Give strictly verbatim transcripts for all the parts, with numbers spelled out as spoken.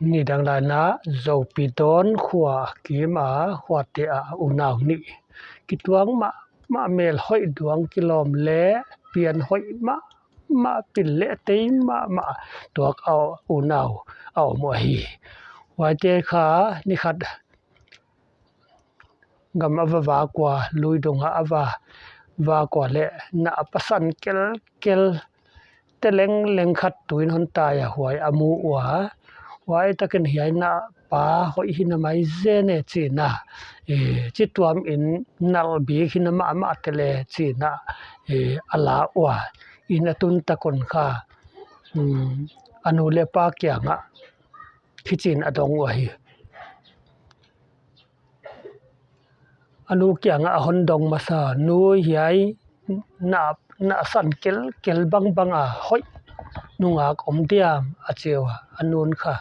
Nidang laina Zopi Dawn khua kim a, khuate a unau nih kituak mahmah, mel hoih duang kilawm leh pian hoih mahmah, pil leh tei mahmah tuak a unau a om uhi. Huaite kha ni khat gam a va vak ua, lui dung ah a va vak ua leh, na a pasan kelkel, te lengleng khat tuin hon tai a, huai a mu ua. Huai takin hiai na pa hoih hi na mai zen e chi in a, eh, chituam in nalh bik hi na mahmah te leh chi in a, eh, a la ua. In a tun tak un kha, um, a nu leh pa kiangah hichiin a dong uhi. A nu kiangah a hon dong masa, nu, hiai na, na san kelkel bangbang a hoih nungak om diam, a chi ua. A nun kha,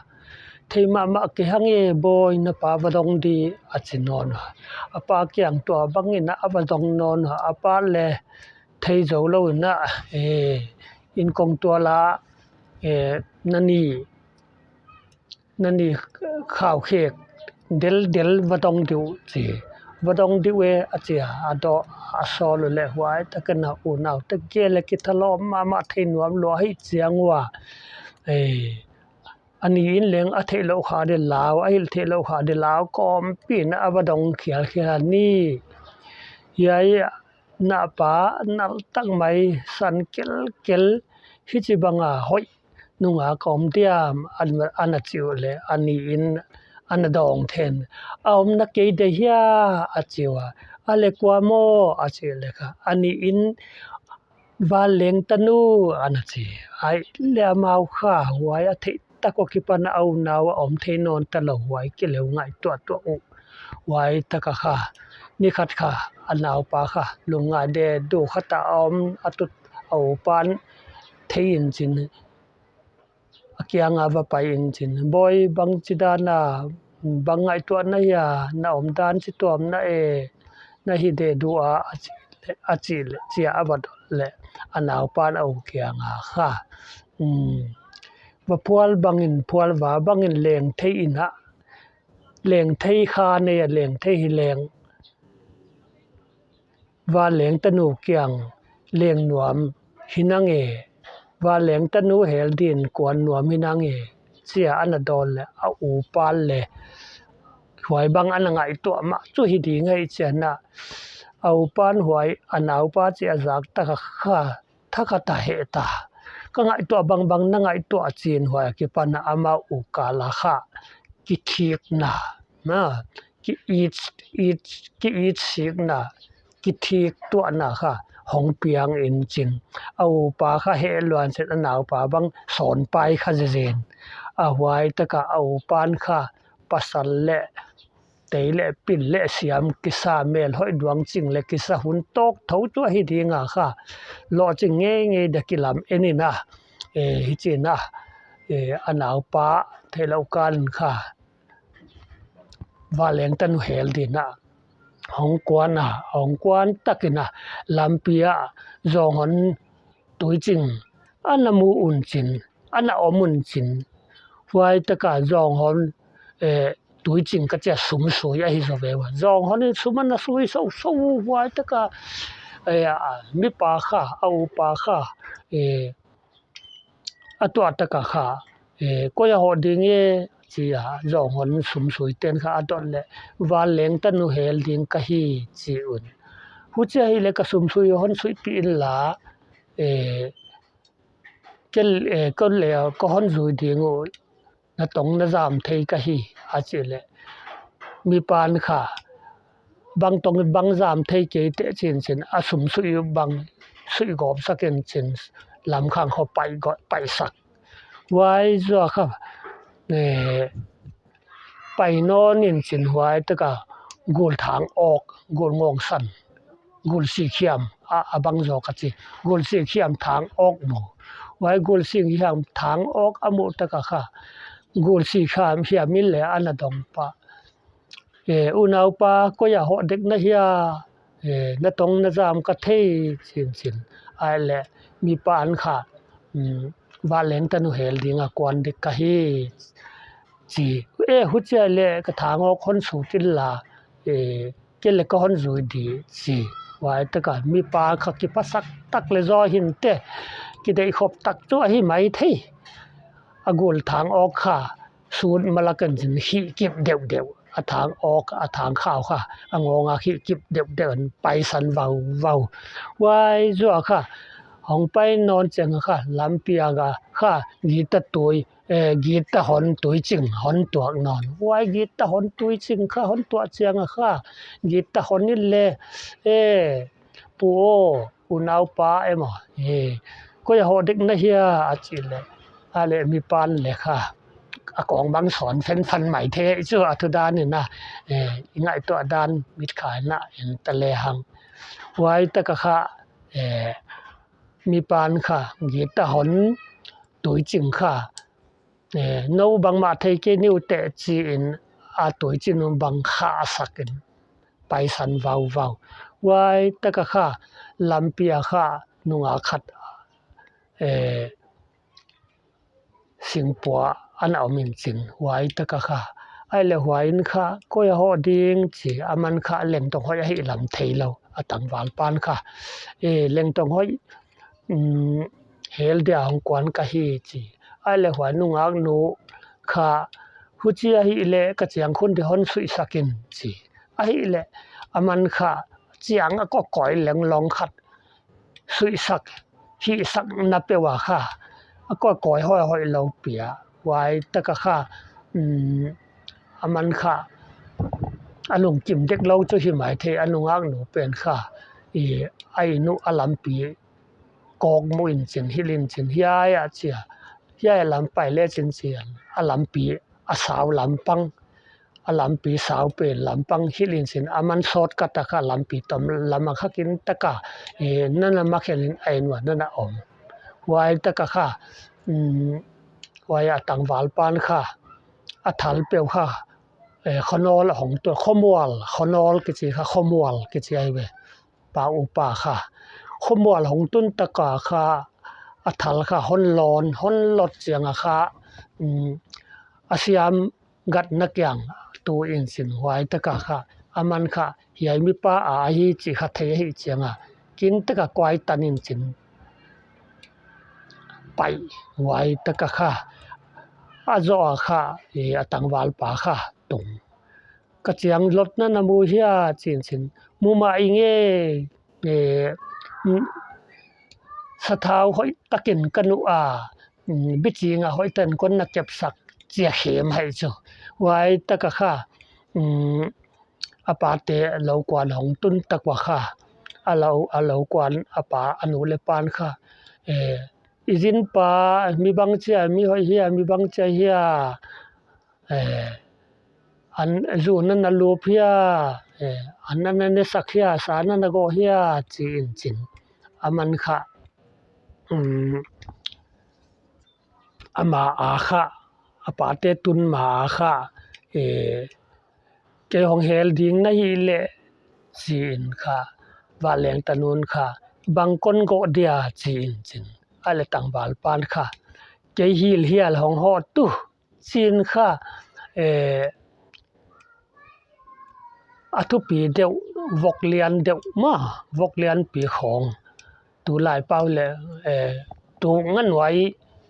thei mahmah kei hang e bawi, na pa va dong di, a chi nawn ua. A pa kiang tuabang in a va dong nawn ua. A pa leh thei zou lou in a, eh, in kong tual a, eh, na ni na ni khau khek deldel va dong di uh chi. Va dong di uh e, a chi a, a dawh a sawl uleh, huai takin a unau te gel leh kithalawm mahmah, thei nuam lua hi chiang ua. Eh, a ni in leng a theihlouh kha di lau, a hilh theihlouh kha di lau, kawmpi in a va dong khialkhial a, ni, hiai na pa nalh tak mai, san kelkel, hichibang a hoih nungak om diam, a, a na chi uleh, a ni in a na dawng then. A om na kei di hia, a chi ua. A leh kua maw, a chih leh kha, a ni in Vanleng tanu, a na chi. Ahihleh amau kha, huai a theih tak ua kipan a unau a om thei nawn talou, huai kileh ngaihtuah tuah uh. Huai tak a kha, ni khat kha, a naupa kha lungngai deuh khat a om, a tut, a upan thei in chin, a kiang a va pai in chin, bawi, bangchidan a, bang ngaihtuah na hia, na omdan chituam na e, na hi deuh uh a, a chih leh, a chih leh, chi a a va dot leh, a naupan a u kiang a kha, um, vaphual bangin, phualva bangin leng thei in a, leng thei kha nei a, leng thei hi leng, Vanleng tanu kiang leng nuam hi nang e, Vanleng tanu hel din kuan nuam hi nang e, chi a a na dawn leh, a upan leh, huai bang a na ngaihtuah mah chu hi ding ahi chi in a, a upan huai a naupa chih a zak tak a kha, thakhat a heh ta. Ka ngaihtuah bangbang na ngaihtuah chin, huai a kipan a amau u kal a kha kithikna, na, ki it, it, ki it sikna, kithik tuahna kha hong piang in chin. A upa kha heh luan set, a naupa bang sawn pai kha zezen. A huai tak a a upan kha pasal leh tei leh pil leh siam kisa, mel hoih duang ching leh kisa, hun tawk thou chu ahi ding a kha, lohching ngeingei dia kilam en in a, eh, hichi in a, eh, a naupa theihlouh kal in kha Vanleng tanu hel din a hong kuan a, hong kuan tak in a, lampi a zawng hon tuiching a na mu un chin, a na om un chin. Huai tak a zawng hon, eh, tuiching ka chi a, sum sui ahi zaw ve ua. Zawng hon in sum a na sui sousou uh, huai tak a, eh, a, mipa kha, a upa kha, eh, a tuah tak a kha, eh, koi a hoh ding e, chi a, zawng hon sum sui ten kha a dot leh, Vanleng tanu hel ding ka hi, chi un. Huchi ahihleh ka sum sui hon suihpih in la, eh, kei, eh, kei leh ka hon zui ding uh, na tong na zam thei ka hi, a chih leh, mipan kha, bang tong bang zam thei kei teh chin chin, a sum suih bang suih gawp sak in chin, lam khang kho pai gawp, pai sak. Huai zoh kha, eh, pai nawn in chin, huai tak a gul thang awk, gul ngawng san, gul sikhiam, a, a bang zaw ka chi, gul sikhiam thang awk mu. Huai gul sikhiam thang awk a muh tak a kha, gul sikhiam hiam in leh a na dong pah. Eh, unaupa, koi a hoh dek na hia, eh, na tong na zam ka thei, chin chin. Ahihleh, mipan kha, um, Vanleng tanu hel ding a kuan dek ka hi, chi. E, huchia leh ka thang awk hon sut inla, e, kei leh ka hon zui di, chi. Huai taka mipa kha kiphasak tak leh zaw hinte, kideih khop tak chu ahi maithei. A gul thang awk kha sut malak in chin hih kip deuhdeuh. A thang awk, a thang khau kha a ngawng a hih kip deuhdeuh in paisan vauvau. Huai zoh a kha hong pai nawn chiang a kha lampi a kha gitta tui, eh, gitta hon tui ching hon tuak nawn. Huai gitta hon tui ching kha hon tuah chiang a kha gitta hon in leh, eh, pu aw, unaupa emaw, eh, koi a hoh dek na hia, a chih leh, a leh mipan leh kha a kawng bang sawn fenfan maithei chu a thu dan in a, eh, i ngaihtuah dan mit kha in a en ta lehang. Huai taka kha, eh, mipan kha gitta hon tui ching kha, eh, nou bangmah thei kei ni uh teh, chi in a tui chin un bang kha a sak in paisan vauvau. Huai taka kha lampi a kha nungak khat, eh, singpua ana om in chin. Huai taka kha, ai leh huai in kha koi a hoh ding, chi, aman kha Lengtong Hoih ahih lam theilou, a tangval pan kha, eh, Lengtong Hoih, um, hel dia hong kuan ka hi, chi. Ai leh huai nungak nu kha, huchi ahih leh ka chiang khun di hon suihsak in, chi. Ahih leh aman kha chiang a kawkawi lenglong khat suihsak, hihsak na peuh a kha a kawkawi hoihhoih lou pia. Huai taka kha, um, aman kha a lungkim dek lou chu hi maithei, a nungak nu pen kha, i, a inn uh a lampi kawk mu in chin, hilh in chin, hiai a chia, hiai a lam pai le chin, chi in a lampi, a sau lampang, a lampi sau pen lampang hilh in chin, aman shortcut a kha lampi tom lam a kha kin taka, eh, nana makhelh in a inn uah nana om. Huai taka kha, um, huai a tangval pan kha a thal peuh kha, eh, Khonawl a hong tun, Khomual, Khonawl kichi kha, Khomual kichi ahi ve. Pa upa kha Khomual hong tun taka kha a thal kha hon lawn, hon lot chiang a kha, um, a siam gatna kiang tu in chin. Huai taka kha aman kha hiai mipa a ahi chih kha thei ahih chiang a kin taka kuai tan in chin pai. Huai taka kha a zoh a kha, eh, a tangval pa kha tung. Ka chiang lotna na mu hia, chi in chin. Mu mah ing e, eh, mm, sathau hoihtak in ka nuh a, mm, biching a hoihtak in kon na kepsak, chi a khem hai chu. Huai taka kha, mm, a pate lou kuan hong tun tak ua kha, a lou, a lou kuan a pa, a nu leh pan kha, eh, i zin pa, mi bang chia, mi hoih hia, mi bang chia hia, eh, an, zu nana lup hia, eh, an nana nesak hia, sa nana gawh hia, chi in chin. Aman kha, um, ama a kha, a pate tun ma a kha, eh, kei hong hel ding na hih leh, chi in kha, Vanleng tanun kha, bang kon gawh dia, chi in chin. A leh tangval pan kha, kei hilhial hong hoh tu, chi in kha, eh, a thupi deuh, vok lian deuh mah, vok lianpi khawng. Tulai pau leh, eh, tu nganuai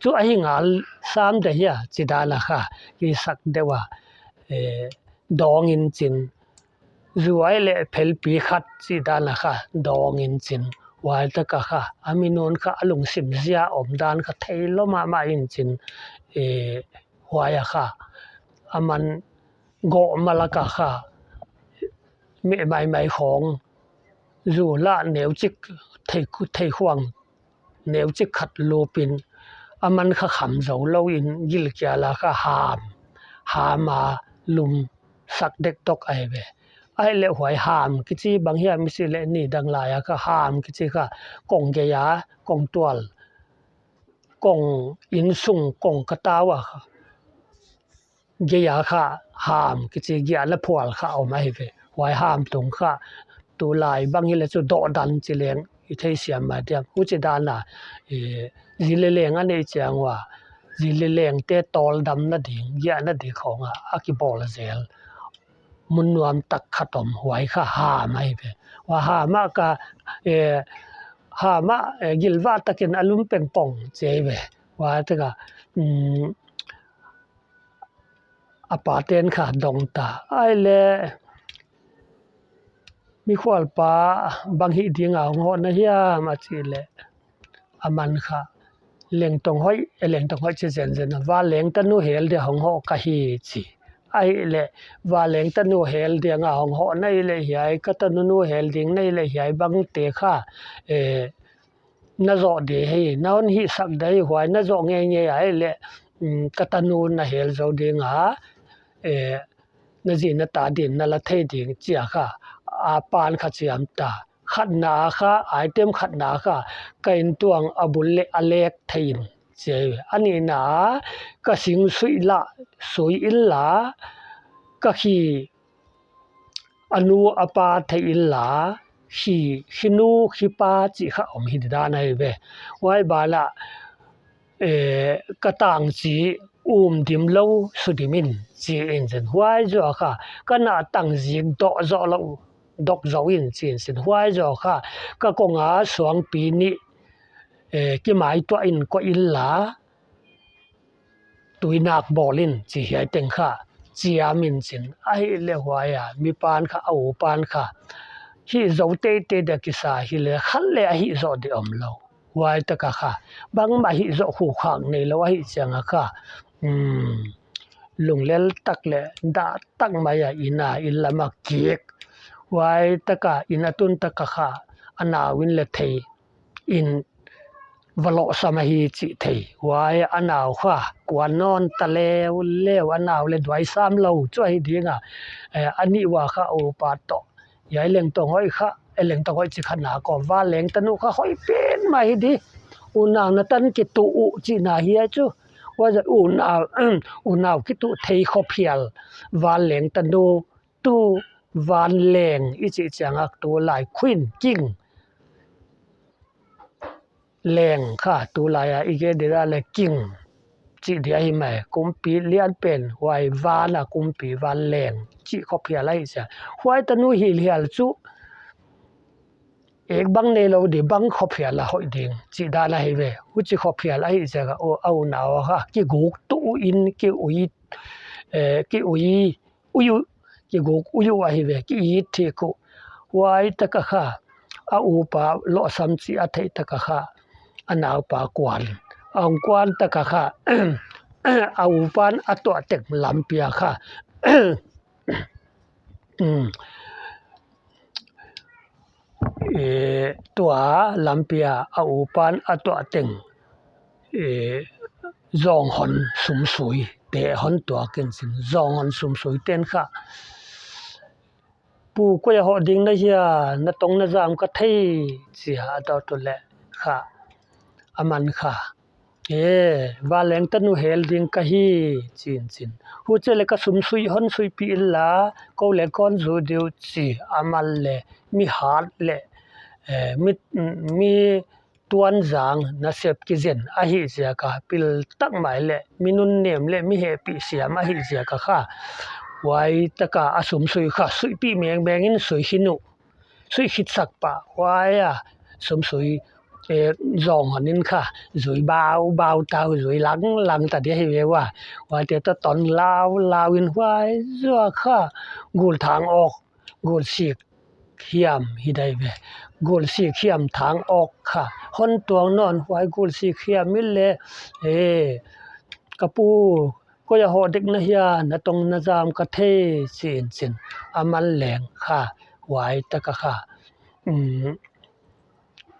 chu ahi ngal sam de hia, chi dan a kha, kisak deuh a, eh, dawng in chin. Zuai leh phelpi khat chi dan a kha, dawng in chin. Huai taka kha, a minun kha, a lungsim zia om dan kha, theilou mahmah in chin, eh, huai a kha, aman gawh malak a kha, meh maimai khawng, zu lah neuchik, thei, theikhuang neuchik khat lup in, aman kha kham zou lou in, gilkial a kha ham, ham a lum sak dekdok ahi ve. Ahi leh huai ham kichi bang hiam i chih leh ni dang lai a kha ham kichi kha, kong gei a, kong tual, kong insung, kong katau a kha gei a kha ham kichi giahna phual kha om ahi ve. Huai ham tung kha tulai bang hi leh chu dohdan chi leng i theisiam mah diam. Huchi dan a, eh, zi leh leng a neih chiang ua, zi leh lengte tawldamna ding, giahna ding khawng a, a kibawl zel mun nuam tak khat om, huai kha ham ahi ve. Huai ham ah ka, eh, ham ah, eh, gilvah takin a lum pengpong chi ahi ve. Huai tak a, um, a paten kha dong ta. Ahihleh, mikhualpa bang hih ding a hong hoh na hiam a chih leh, aman kha, Lengtong hoih, eh, Lengtong hoih chi zenzen a, Vanleng tanu hel dia hong hoh ka hi chi. Ahihleh, Vanleng tanu hel dia nga hong hoh na hih leh hiai, ka tanu nu hel ding na hih leh hiai bangte kha, eh, na zoh di hi, na hon hihsak di hi, huai na zoh ngeingei ahihleh, um, ka tanu na hel zou ding a, eh, na zi na ta din na la thei ding chi a kha, a pan kha chiam ta. Khatna kha, item khatna kha, ka intuang a bul leh a lek thei in chi. A nihna, ka sing sui la, sui in la, ka khi a nu a pa thei in la, khi, khi nu khi pa chi kha om hi dan ahi ve. Huai ban ah, eh, ka tang chi um dim lou su dim in chi in zen. Huai zoh kha, ka na tang zik dok zoh lou, dok zoh in chi in zen. Huai zoh kha, ka kong a suangpi nih, eh, kimai tuah in koih in la, tuinak bawl in chi hiai teng kha, chiam in chin. Ahihleh huai a, mi pan kha, a u pan kha, hih zou teitei dia kisa hileh, khat leh a hih zoh di om lou. Huai tak a kha, bangmah hih zoh khukhak neilou ahih chiang a kha, um, lunglel tak leh, dah tak mai a inn a, inn lam a kik. Huai tak a, inn a tun tak a kha, a nau in leh thei in va lohsam ahi chih thei. Huai a nau kha, kuan nawn ta leuleu, a nau leh duai sam lou chu ahi ding a. Eh, a nih ua kha upa toh. Hiai Lengtong hoih kha, eh, Lengtong hoih chi kha nak om, Vanleng tanu kha hoih pen mah hi di. Unau na tan kitu uh chihna hiai chu. Huai zoh unau, unau kitu thei khop hial. Vanleng tanu tu Vanleng i chih chiang a tulai Queen, King. Leng kha tulai a i gen dia leh King chih dia hi mai. Kumpi lian pen, huai van a kumpi Vanleng chih khop hial ahi chia. Huai tanu hi hial chu ek bang neilou di bang khop hial a hoih ding chih dan ahi ve. Huchi khop hial ahi chia kha, o, a unau kha kiguk tu in ki ui, eh, ki ui, ui uh, kiguk ui uh ahi ve, ki it thik uh. Huai tak a kha, a upa lohsam chih a theih tak a kha, a naupa kuan. A hong kuan tak a kha, a upan a tuah teng lampi a kha, um, eh, tua lampi a a upan a tuah teng, eh, zawng hon sumsui te hon tuak in chin, zawng hon sumsui ten kha, "Pu, koi a hoh ding na hia, na tong na zam ka thei," chi a, a dot uleh kha, aman kha, "E, Vanleng tanu hel ding ka hi," chi in chin. "Huchi leh ka sumsui hon suipih in la, kou leng kon zu diu," chi. Aman leh mi hat leh, eh, mi, mi tuanzang nasep kizen ahih ziak a, pil tak mai leh mi nunnem leh mi hehpih siam ahih ziak a kha, huai tak a a sumsui kha suipih mengmeng in sui khin uh. Suih khitsak pah, huai a sumsui, eh, zawng hon in kha, zui bau bau ta uh, zui lang lang ta dia hi ve ua. Huaite toh ton lau lau in huai zoh kha, gul thang awk, gul sik hiam hi dai ve. Gul sik hiam thang awk kha hon tuang nawn, huai gul sik hiam in leh, eh, "Ka pu, koi a hoh dek na hia, na tong na zam ka thei," chi in chin. Aman leng kha, huai tak a kha, um,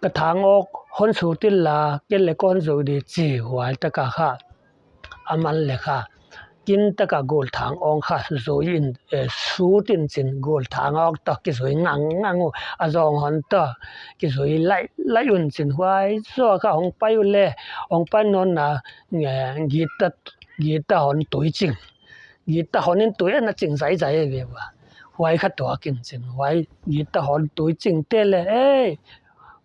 "Ka thang awk hon sut in la, ken leng kon zu di," chi. Huai tak a kha, aman leng kha, kin tak a gul thang awk kha zui in, eh, sut in chin, gul thang awk toh kizui ngang ngang uh, a zawng hon toh kizui laih laih un chin. Huai zoh kha hong pai uleh, hong pai nawn na, eh, gitta, gitta hon tui ching. Gitta hon in tui ana ching zaizai ve ua. Huai kha tuak in chin. Huai gitta hon tui ching te leh, "Ei,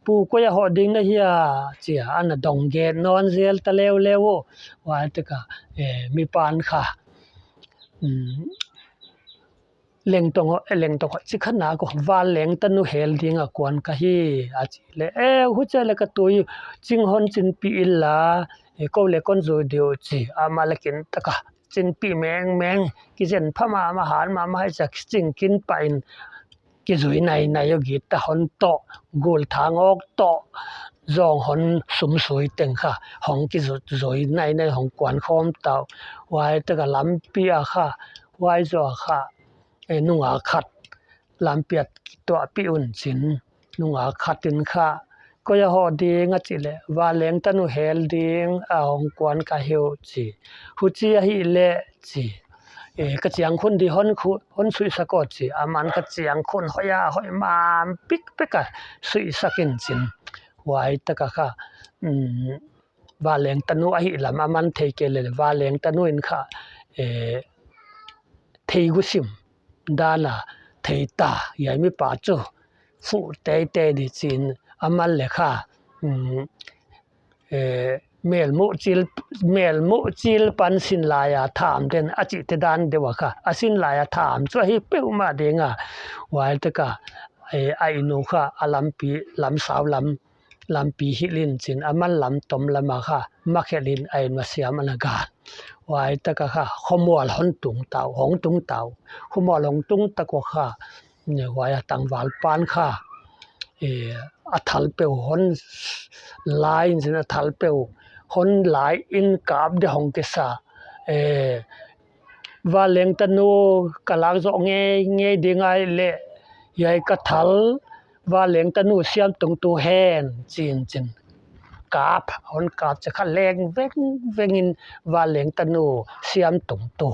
"Pu, koi a hoh ding na hia?" chi a ana dong gen nawn zel ta leuleu uh. Huai tak a, eh, mi pan kha, um, "Lengtong, eh, Lengtong chi kha nak uh, Vanleng tanu hel ding a kuan ka hi," a chih leh, "Eh, huchia leh ka tui ching hon chinpih inla, eh, kou leh kon zui diu," chi. Amah leh kin tak a chinpih mengmeng, kizen pha mahmah, han mahmah, hichia ching kin pah in, kizui nainai uh, gita hon toh, gulthang awk toh, zawng hon sumsui teng kha hong kizui nainai, hong kuan khawm ta uh. Huai tak a lampi a kha, huai zoh a kha, eh, nungak khat lampi a kituahpih un chin, nungak khat in kha, "Koi a hoh ding?" a chih leh, "Vanleng tanu hel ding a hong kuan ka hi uh," chi. "Huchi ahihleh," chi, "eh, ka chiang khun di hon khu-, hon suihsak aw," chi. Aman kha chiang khun hoih a hoih mam pikpik a suihsak in chin. Huai tak a kha, um, Vanleng tanu ahih lam aman thei kei leh, Vanleng tanu in kha, eh, thei gusim dan a thei ta, hiai mi pa chu fuh teitei di chi in, aman leh kha, um, eh, melmuh chil, melmuh chil pan sinlai a tham den a chihte dan deuh a kha, a sinlai a tham chu ahi peuhmah ding a. Huai tak a, eh, a inn uh kha a lampi, lamsau lam, lampi hilh in chin, aman lam tom lam a kha makhelh in a inn masiam ana gan. Huai tak a kha khomual hon tung ta uh, hong tung ta uh. Khomual hong tung tak ua kha, huai a tangval pan kha, eh, a thal peuh hon lai in chin, a thal peuh hon lai in kap di hong kisa. Eh, "Vanleng tanu ka lak zoh ngeingei ding ahihleh, hiai ka thal Vanleng tanu siam tung tu hen," chi in chin. Kap, hon kap chiang kha leng vengveng in Vanleng tanu siam tung tu.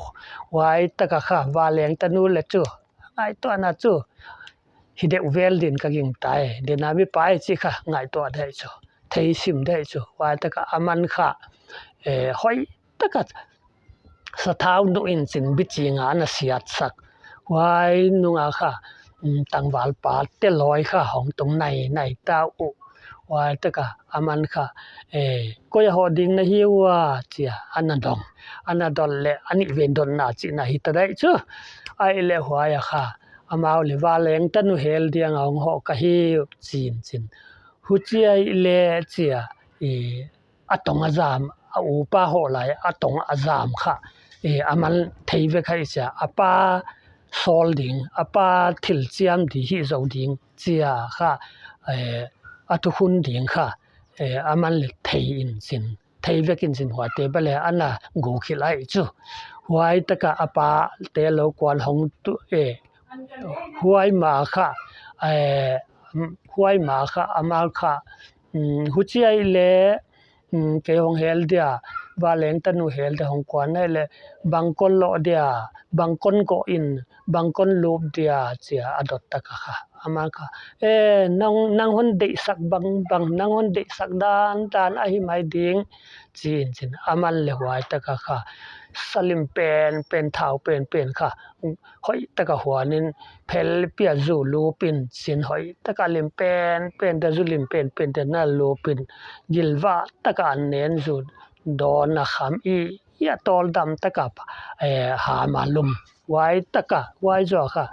Huai tak a kha Vanleng tanu leh chu ngaihtuahna chu hi deuh vel din ka gingta e. Dena mi pa e chih kha ngaihtuah deuh chu, theisim deuh chu. Huai tak a aman kha, eh, hoih tak a sathau nuh in chin biching a ana siatsak. Huai nung a kha, um, tangval pate lawi kha hong tung nainai ta uh. Huai tak a aman kha, eh, "Koi a hoh ding na hi ua?" chi a ana dong. Ana dot leh a nih ven dotna chihna hi ta deuh chu. Ahihleh huai a kha amau leh, "Vanleng tanu hel ding a hong hoh ka hi uh," chi in chin. "Huchi ahihleh," chi a, eh, a tong a zam, a upa hoh lai a tong a zam kha, eh, aman thei vek hi chia, a pa sawl ding, a pa thil chiam di hih zou ding chia kha, eh, a thukhun ding kha, eh, aman leh thei in chin, thei vek in chin, huaite bang leh ana guk hilh ahi chu. Huai tak a a pate lou kuan hong tu, eh, huai ma kha, eh, huai ma kha amau kha, um, "Huchi ahihleh, um, kei hong hel dia, Vanleng tanu hel dia hong kuan ahihleh, bang kon loh dia, bang kon goh in, bang kon lup dia?" chi a a dot tak a kha, aman kha, "Eh, nang, nang hon deihsak bangbang, nang hon deihsak dandan ahi mai ding," chi in chin. Aman leh huai tak a kha sa lim penpen, thau penpen kha hoih tak a huan in, phelpi a zu lup in chin, hoih tak a lim penpen te, zu lim penpen te ana lup in, gilvah tak a an nen, zu dawn a kham i, i a tawl dam tak a, eh, ham a lum. Huai tak a, huai zoh a kha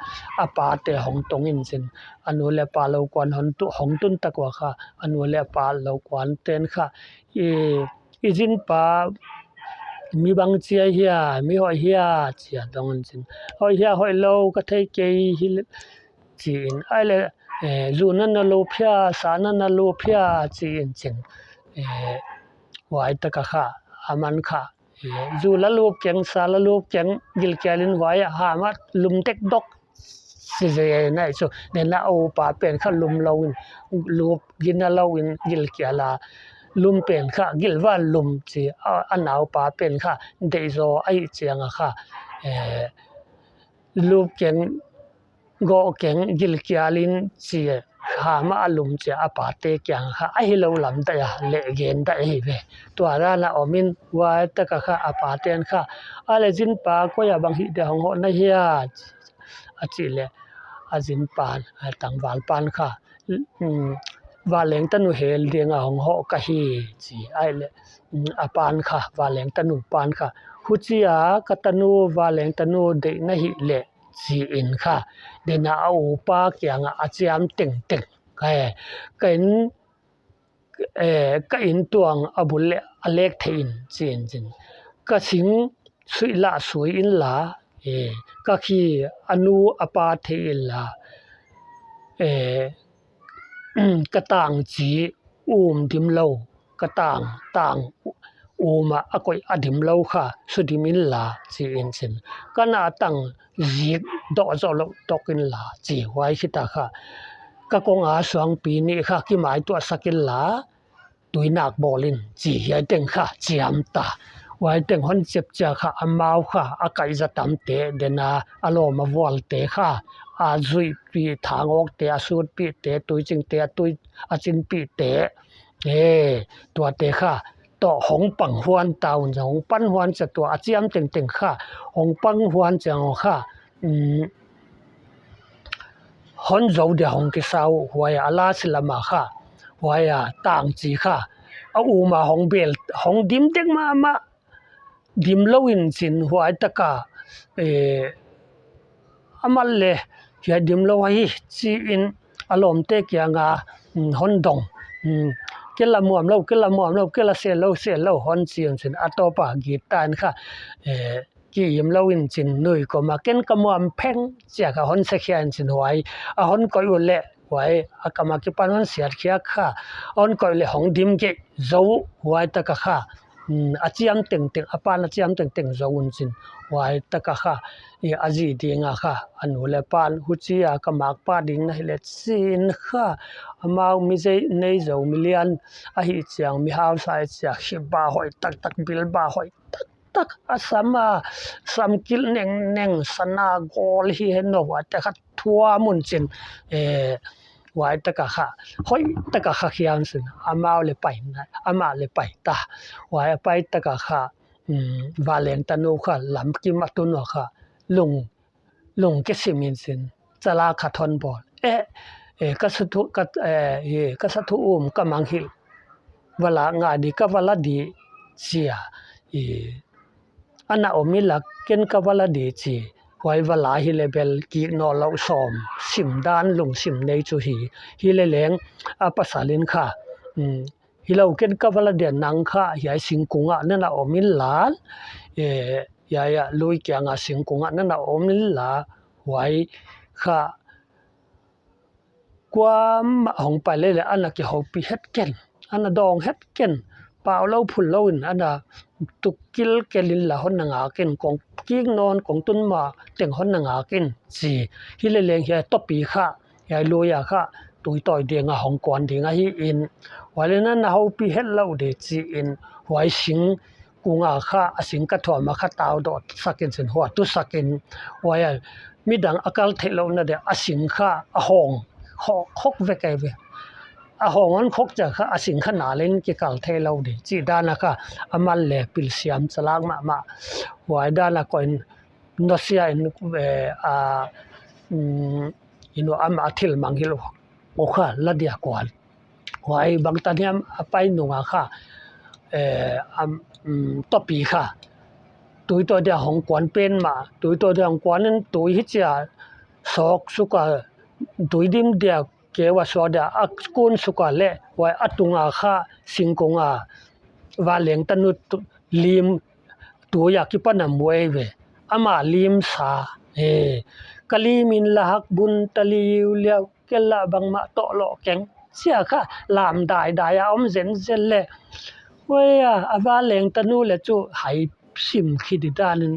a pate hong tung in chin, a nu leh pa lou kuan hong tu, hong tun tak ua kha, a nu leh a pa lou kuan ten kha, "I, i zin pa mi bang chi ahia, mi hoih hia?" chi a dong in chin. "Hoih hia hoih lou ka thei kei hi," chi in. "Ahihleh, eh, zu na na lup hia, sa na na lup hia?" chi in chin. Eh, huai tak a kha, aman kha, eh, zu la lup keng, sa la lup keng, gilkial in huai a ham a lum dekdok si zel nai chu. Dena a upa pen kha lum lou in, lup gina lou in gilkial a, lum pen kha gilvah lum chi a, a naupa pen kha deih zaw ahih chiang a kha, eh, lup keng, goh keng, gilkial in chi a, ham a lum chi a, a pate kiang kha a hilou lam deuh a leh gen deuh ahi ve. Tua dan a om in, huai tak a kha a paten kha, "Ahihleh zin pa, koi a bang hih dia hong hoh na hia?" a chih leh, a zin pan, a tangval pan kha, um, Vanleng tanu hel dinga hong hoh ka hi, chi. Ahihleh, mm, a pan kha, vanleng tanu pan kha, huchia ka tanu vanleng tanu deih na hih leh, chi in kha, dena a upa kianga a chiam tengteng. Ka, ka in, eh, ka in tuang a bul leh a lek thei in, chi in chin. Ka sing suih lah sui inla, eh, ka khi a nu a pa thei inla, eh, ka tang chi um dim lou, ka tang, tang um a, a koih a dim lou kha, su dim inla, chi in chin. Ka na tang zik doh zoh lou tok inla, chi huai khit a kha. Ka kong a suangpi nih kha, kimai tuah sak inla, tui nak bawl in, chi hiai teng kha, chiam ta. Huai teng hon chep chia kha, amau kha, a kaih za tamte, dena, a lawm a vualte kha, a zuihpih thangawkte, a sutpihte, tuichingte, a tui, a chinpihte, eh, tuate kha, toh hong pang huan ta un, hong pan huan chia tua, a chiam tengteng kha, hong pang huan chia kha, mm, hon zou dia hong kisa uh, huai a lasi lama kha, huai a tang chi kha, a um a hong bel, hong dim dek mahmah, dim lou in chin huai taka, eh, a mal leh, hiai dim lou ahi, chi in a lawmte kianga, mm, hon dong. Mm, ke la muam lou, ke la muam lou, ke la sel lou, sel lou, hon chi in chin a tawpa git ta in kha, eh, ki im lou in chin nui koma, ken ka muam pheng, chia kha hon se khia in chin huai, a hon koih uleh, huai, a kam a kipan hon siat khia kha, hon koih leh hong dim kei, zou, huai taka kha, mm, a chiam tengteng, a pan a chiam tengteng zou un chin, huai taka kha, i a zi dinga kha, a nu leh pan, huchia ka makpa ding na hih leh chi in kha, amau mi zei nei zou mi lian, ahi chiang mi hausa ahi chia, khibah hoih taktak, bilbah hoih taktak, a sam a, sam kilh nengneng, sana gawl hi hen aw, huai taka kha thuam un chin, eh, huai taka kha, hoih taka kha khia un chin, amau leh pai na, amah leh pai ta, huai a pai taka kha, mm, vanleng tanu kha, lam kim a tun ua kha, lung, lung kisim in chin, chala kha thon bawl. Eh, eh, ka sa thu, ka, eh, eh, ka sa thu um ka mang hilh. Va la ngai di, ka va la di, chia. Eh, ana om inla, ken ka va la di chi. Huai va la hileh bel kik nawn lou sawm, sim dan lungsim nei chu hi. Hileleng, a pasal in kha, mm, hilou ken ka va la dia, nang kha, hiai singkung ah na na om inla, eh, hiai a lui kianga singkung ah na na om inla, huai kha, kuamah hong pai leh leh ana kihoupih het ken, ana dawng het ken, pau lou phul lou in ana tuk kilkel inla hon na ngak in, kong kik nawn, kong tun ma teng hon na ngak in, chi. Hileleng hiai topi kha, hiai lui a kha, tui tawi dinga hong kuan ding ahi in, huai leh na na houpih het lou di chi in, huai singkung a kha, a sing ka thuam a kha tau doh sak in chin, hua tu sak in, huai a, midang a kal theih louhna dia, a sing kha, a hawng, khok, khok vek ei ve. A hawng hon khok chia kha, a sing kha na leng kikal thei lou di, chi dana kha, a mal leh pil siam chalak mahmah, huai dana koih in, nusia in, eh, a, mm, inu ama thil mang hilh uh kha, la dia kuan. Huai bangtan hiam a pai nunga kha, eh, am, mm, topi kha, tui tawi dia hong kuan pen mah, tui tawi dia hong kuan in tui hichia sawk suk a, tui dim dia keu a suak dia a kun suk a leh, huai a tunga kha singkung a, vanleng tanu tu, lim, tui a kipan a mu ei ve. Ama lim sa, eh, ka lim in la hak bun ta liuliau, ke la bangmah toh loh keng, chia kha, lam daidai a om zenzen leh. Huai a, a vanleng tanu leh chu hai sim khi di dan in,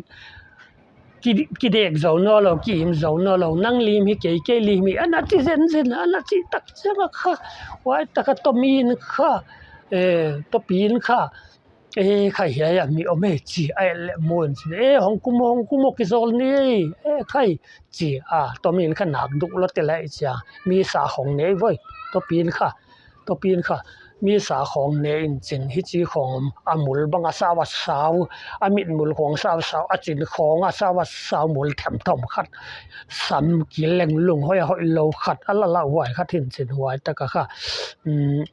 ki, kidek zou nawn lou, ki im zou nawn lou, nang lim hi kei, kei lim hi, ana chi zenzen, ana chi tak chiang a kha, huai taka tomi in kha, eh, topi in kha, eh, khai hiai a mi om e chi, ahihleh mu in chin, eh, hong kum, hong kum, kizawl ni, eh, khai chi, a, tomi in kha nak duk lou te lai chia, mi sa hong nei voi, topi in kha, topi in kha, mi sa khawng ne in chin, hichi khawng a mul bang a sau a sau, a mit mul khawng sau sau, a chin khawng a sau a sau, mul themthawm khat, sam kil leng lung hoih a hoihlou khat a la lauhuai khat in chin, huai tak a kha, um,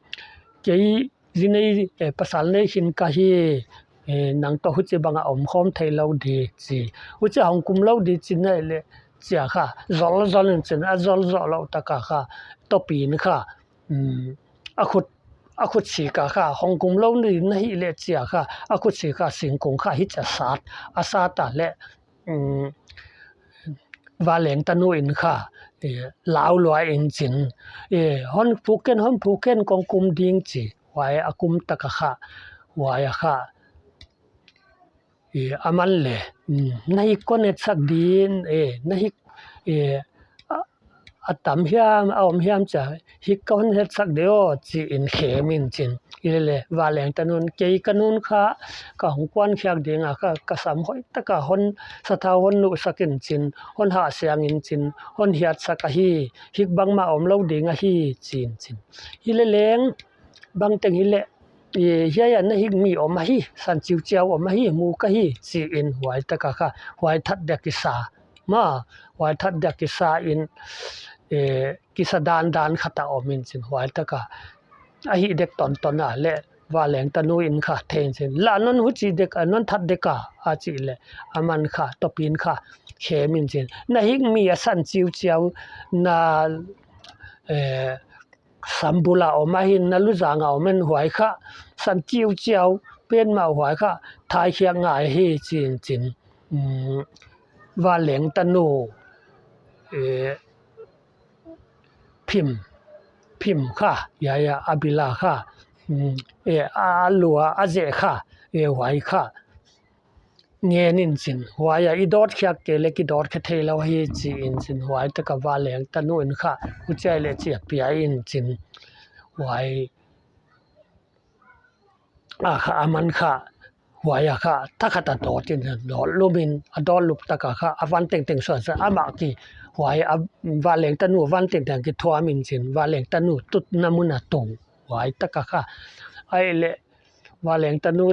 kei zi nei, eh, pasal nei khin ka hi, eh, nang toh huchi bang a om khawm theilou di chi. Huchi a hong kumlou di chi nei leh chia kha, zol zol in chin, a zol zol lou tak a kha, topi in kha, um, a khut, a khut sik a kha, hong kumlou di na hih leh chia kha, a khut sik a singkung kha hichi a sat, a sat a leh, um, Vanleng tanu in kha, eh, lau lua in chin, eh, hon puk ken, hon puk ken, kong kum ding chi, huai a kum tak a kha, huai a kha, eh, aman leh, um, na hik kon etsak din, eh, na hik, eh, a, a tam hiam, a om hiam chia, hik kon etsak di aw, chi in khem in chin. Hilele, Vanleng tanun, kei ka nun kha, ka hong kuan khiak ding a kha, ka sam hoih tak a hon, sathau hon nuhsak in chin, hon hahsiang in chin, hon hiatsak ahi, hik bangmah omlou ding ahi, chi in chin. Hileleng, bangteng hileh, eh, hiai a na hik mi om ahi, san chiuchiau om ahi, mu ka hi, chi in huai tak a kha, huai that dek kisa. Ma, huai that dek kisa in, eh, kisa dandan khat a om in chin huai tak a. A hih dek tonton a leh, Vanleng tanu in kha, thei in chin. La non huchi dek a, non that dek a, a chih leh, aman kha, topi in kha, khem in chin. Na hik mi a san chiuchiau, na, eh, sam bul a om ahi, na luzang a om in huai kha, san chiuchiau, pen mah huai kha, thai khiak ngai hi chi in chin. Um, Vanleng tanu, eh, phim, phim kha, ya ya, a bil a kha, um, eh, a lua, a zeh kha, eh, huai kha, ngen in chin, huai a i dawt khiak kei leh ki dawt khe theilou hi chi in chin, huai tak a Vanleng tanu in kha, huchi a leh chia pia in chin, huai a kha, aman kha, huai a kha, thakhat a dawt in, dawt lum in, a dawt lup tak a kha, a van tengteng suan sa, amah ki, huai a, Vanleng tanu van tengteng kithuam in chin, Vanleng tanu tutna mun a tung, huai tak a kha, ai leh, Vanleng tanu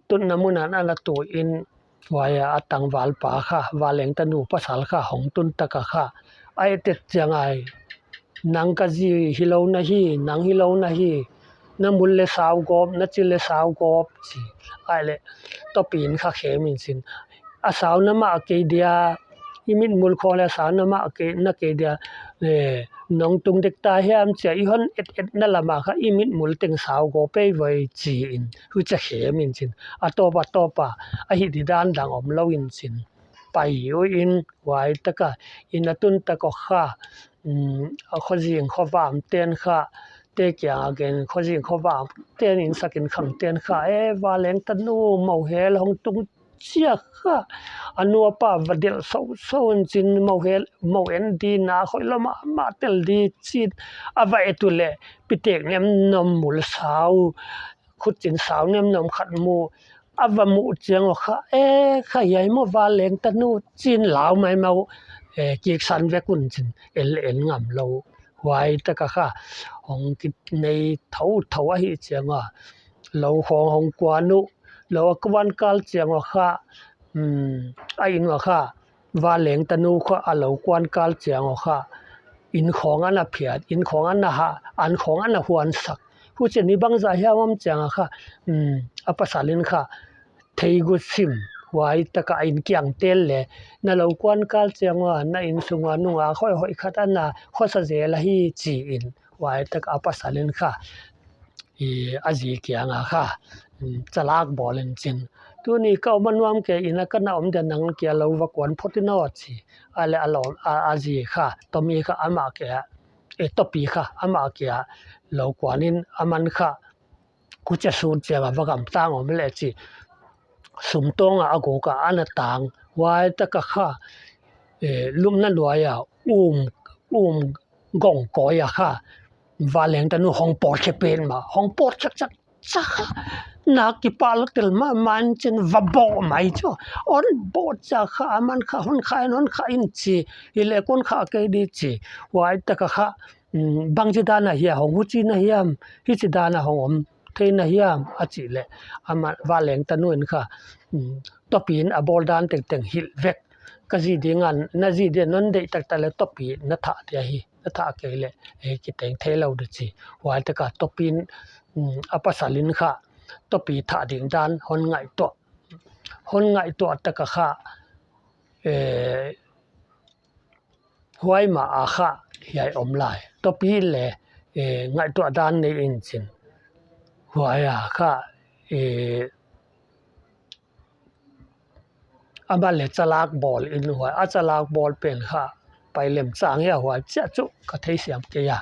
tutna mun a ana tu in, huai a tangvalpa kha, Vanleng tanu pasal kha, hong tun tak a kha, a et et chiang a, nang ka zi hilou na hi, nang hilou na hi, na mul leh sau gawp, na chil leh sau gawp, chi. Ai leh, topi in kha khem in chin. A sau na mah kei dia, i mit mul khawng leh a sau na mah kei, na kei dia, eh, nong tung dek ta hiam chia, i hon et et na lam a kha, i mit mul teng sau gawp ei voi chi in, huchi a khem in chin. A tawp a tawp a, a hih di dan dang omlou in chin. Pai uh in, huai tak a, in a tun tak a kha, um, a khozing khovam ten kha, te kiang a gen khozing khovam ten in sak in khang ten kha, eh, Vanleng tanu mohel hong tung chia kha, a nuapa va delh sou sou in chin mohel, mo en di na hoihlou mahmah tel di chi, a va et uleh, pitek nem nom mul sau, khut chin sau nem nom khat mu, a va muh chiang a kha, eh, kha hiai maw Vanleng tanu chi in lau maimau, eh, kik san vek un chin, el en ngam lou. Huai tak a kha, hong kinei thouthou ahih chiang a, lou khawng hong kuan uh, lou a kuan kal chiang a kha, um, a inn a kha, Vanleng tanu kha a lou kuan kal chiang a kha, inn khawng ana phiat, inn khawng ana hah, an khawng ana huan sak. Huchi a ni bangzah hiam om chiang a kha, um, a pasal in kha, thei gu sim, huai tak a inn kiang tel leh, na lou kuan kal chiang a, na inn sung a nung a hoih hoih khat ana khosa zel ahi chi in, huai tak a pasal in kha, i, a zi kiang a kha, um, chalak bawl in chin. Tuni ka om a nuam kei, inn a ka na om dia, nang kia lou va kuan phot in aw chi. A leh a lou, a, a zi kha, tomi kha amah kia, eh, topi kha amah kia lou kuan in aman kha, huchi a sut chiang a va gam tang om leh chi. Sumtawng a a guk a ana tang, huai tak a kha, eh, lupna nuai a, um, um gong kawi a kha, Vanleng tanu hong pawt khe pen mah, hong pawt chak chak chak kha, na kipak lou tel mahmah in chin va bawh mai chu, hon bawh chia kha, aman kha, hon kha in, hon kha in chi, hileh kon kha kei di chi, huai tak a kha, um, bangchi dan a hia hong huchi na hiam, hichi dan a hong om thei na hiam, a chih leh, ama, vanleng tanu in kha, um, topi in a bawl dan tengteng hilh vek. Ka zi ding a, na zi ding a non deih taktak leh topi na thah dia hi, na thah kei leh, eh, kiteng thei lou di chi. Huai tak a topi in, um, a pasal in kha, topi thah ding dan hon ngaihtuah. Hon ngaihtuah tak a kha, eh, huai ma a kha hiai om lai. Topi leh, eh, ngaihtuah dan nei in chin. Huai a kha, eh, ama leh chalak bawl in huai. A chalak bawl pen kha pai lem chang hia huai chia chu ka theisiam kei a.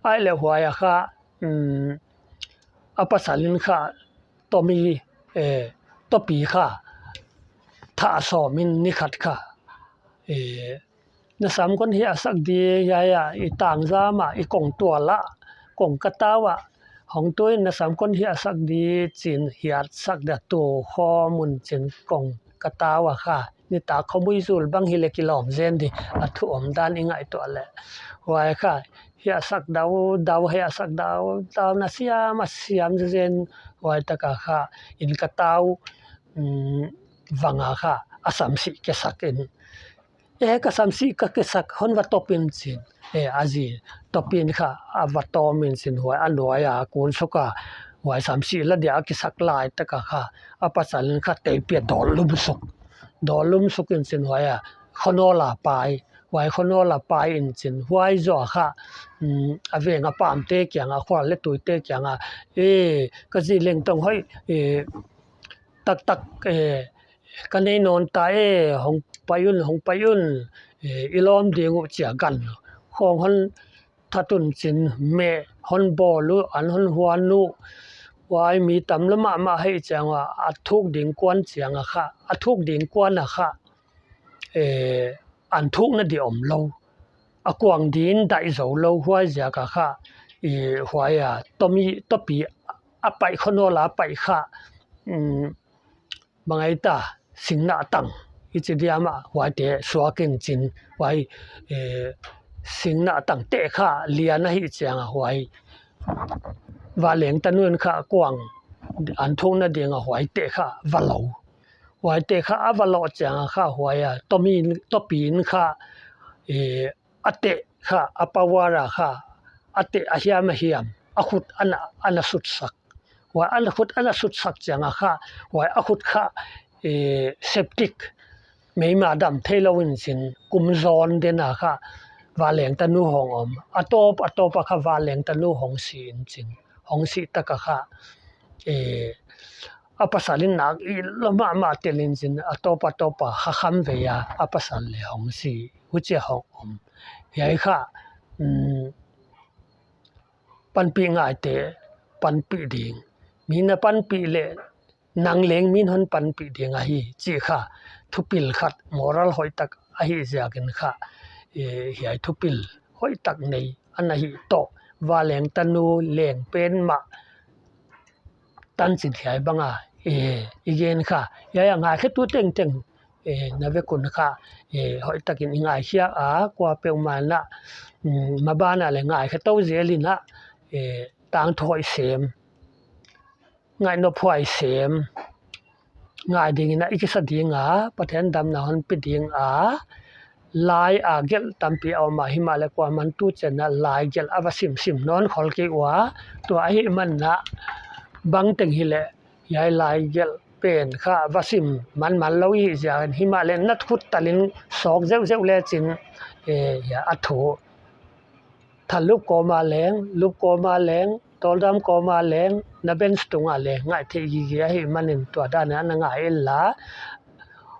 Ai leh huai a kha, um, a pasal in kha tomi, eh, topi kha thah sawm in ni khat kha, eh, na sam kon hiahsak di, hiai a, i tang zam a, i kong tual a, kong ka tau a, hong tu in na sam kon hiahsak di chin hiahsak dia tu khawm un chin kong ka tau a kha. Nitak khawmui zul bang hileh kilawm zen di, a thu om dan i ngaihtuah leh. Huai kha, hiahsak dau, dau, hiahsak dau, dau na siam, a siam zen, huai tak a kha, in ka tau, um, vang a kha, a samsih kesak in. Eh, ka samsih ka kesak, hon va top in chin. Eh, a zi, topi in kha, a va tawm in chin huai, a nuai a kun suk a, huai samsih la dia a kesak lai tak a kha, a pasal in kha tei pia dawl lum suk. Dawl lum suk in chin huai a, khonol a pai. Huai khonol a pai in chin huai zoh a kha, um, a veng a pam te kiang a, khual leh tui te kiang a, eh, ka zi leng tong hoih, eh, taktak, eh, ka nei nawn ta e, hong pai un, hong pai un, eh, i lawm ding uh chia gan. Khawng hon that un chin, meh hon bawl uh, an hon huan uh. Huai mi tam lua mahmah hi chiang a, a thuk ding kuan chiang a kha, a thuk ding kuan a kha, eh, an thukna di om lou. A kuang din daih zou lou huai ziak a kha, eh, huai a, tomi, topi a paih khonol a paih kha, um, bang ai ta, singna tang, i chi diam a, huaite suak in chin, huai, eh, singna tang te kha lian a hi chiang a huai. Vanleng tanu in kha kuang an thukna ding a huaite kha va lo. Huaite kha a va lo chiang a kha huai a, tomi, topi in kha, eh, a teh kha, a power a kha, a teh a hiam a hiam, a khut ana, ana sutsak. Huai ana khut ana sutsak chiang a kha, huai a khut kha, eh, septic, meima dam thei lou in chin, kum zawn den a kha, vanleng tanu hong om. A tawp, a tawp a kha vanleng tanu hong si in chin, hong si tak a kha, eh, a pasal in nak i lua mahmah tel in chin, a tawp, a tawp a kha kham vei a, a pasal leh hong si, huchia hong om. Hiai kha, um, panpih ngaite, panpih ding. Mi na panpih leh, nang leng min hon panpih ding ahi, chih kha, thupil khat, moral hoih tak ahi ziak in kha, eh, hiai thupil hoih tak nei, ana hi toh, vanleng tanu leng pen mah, tanchin hiai bang a, eh, i gen kha, hiai a ngaikhetu tengteng, eh, na vek un kha, eh, hoih tak in i ngaikhiak a, kuapeuhmah in a, um, maban a leh ngaikhe tou zel in a, eh, tangthu hoih sem, ngaih nop huai sem, ngai ding in a i kisa ding a, Pathian damna hon pe ding a, lai a gelh tampi a om a, himahleh kuaman tu chiang a lai gelh a va sim sim nawn khol kei ua, tua ahihman in a bangteng hileh, hiai lai gelh pen kha va sim manman lou i hi ziak in, himahleh na khut tal in sawk zeuhzeuh leh chin, eh, hiai a thu. Thal lup kawm a leng, lup kawm a leng, tawldam kawm a leng, na bench tung a leng, ngaih theih gige ahihman in tua dan in ana ngai in la,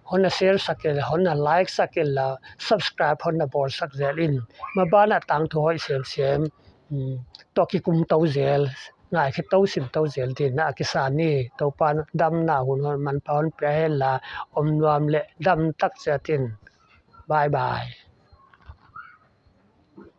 hon na share sak in, hon na like sak in la, subscribe hon na bawl sak zel in, maban a tangthu hoih semsem, um, toh kikum tou zel, ngaikhe tou sim tou zel din a kisa ni, Toupa'n damna hun hon manpha hon pia hen la, om nuam leh dam tak chiat in. Bye bye.